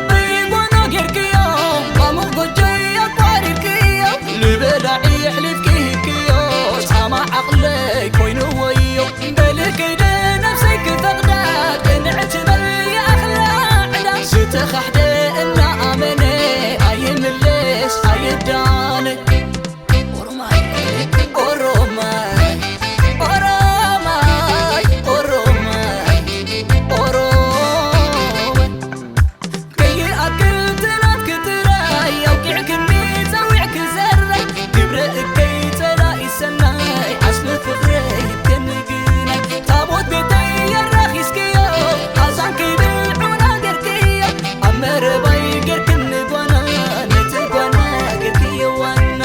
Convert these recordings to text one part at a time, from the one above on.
ብጓና ጌርክዮ፣ ማሙቕ ጎጆይ ኣቋሪርክዮ፣ ንበላዒ ኣሕሊፍኪ ሂብክዮ፣ ጻማ ዓቕለይ ኮይንዎዮ። በሊ ከይደ ነብሰይ ክፈቕዳ፣ ቅንዕቲ በል ይኣኽላ ዕዳ። ዝተኻሕደ እናኣመነ፣ ኣይምለስ ኣይዳነ። ኦሮማይ፣ ኦሮማይ፣ ኦሮማይ፣ ኦሮማይ፣ ኦሮማይ። ከይኣክል ትናትኪ ጥራይ ኣውቂዕክኒ ጸዊዕኪ ዘራይ። ግብረ እከይ ጸላኢ ሰናይ ዓስቢ ፍቕረይ ከንግናይ። ታቦት ቤተይ ኣራኺስክዮ ኣዛን ከይብል ዑና ገርክዮ። ኣብ መረባይ ገርክኒ ጓና ነቲ ጓና ገርክዮ ዋና።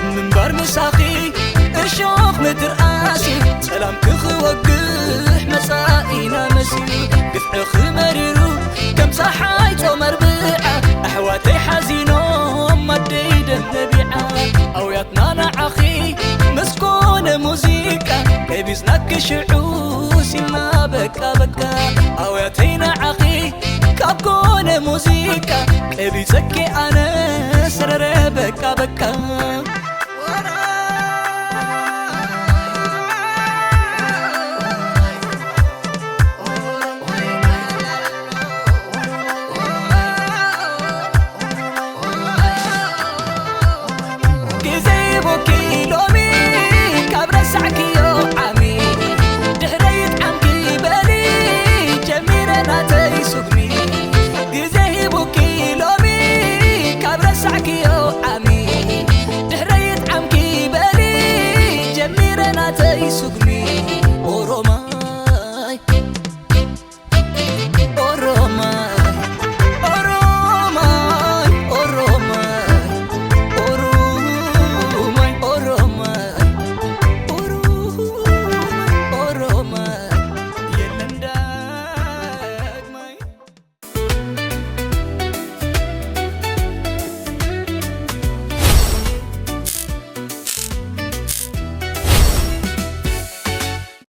ምንባር ምሳኺ እሾኽ ምትርኣሲ፣ ጸላም ክኽወግሕ መጻኢና መሲሉ። ግፍዕኺ መሪሩ ከም ጸሓይ ጾም ኣርብዓ፣ ኣሕዋተይ ሓዚኖም ኣደይ ደም ነቢዓ። ኣውያትና ንዓኺ ምስ ኮነ ሙዚቃ፣ ቀቢጽናኪ ሽዑ ሲልና በቃ በቃ። ኣውያተይ ንዓኺ ካብ ኮነ ሙዚቃ፣ ቀቢጸኪ ኣነ ሰረረ በቃ በቃ።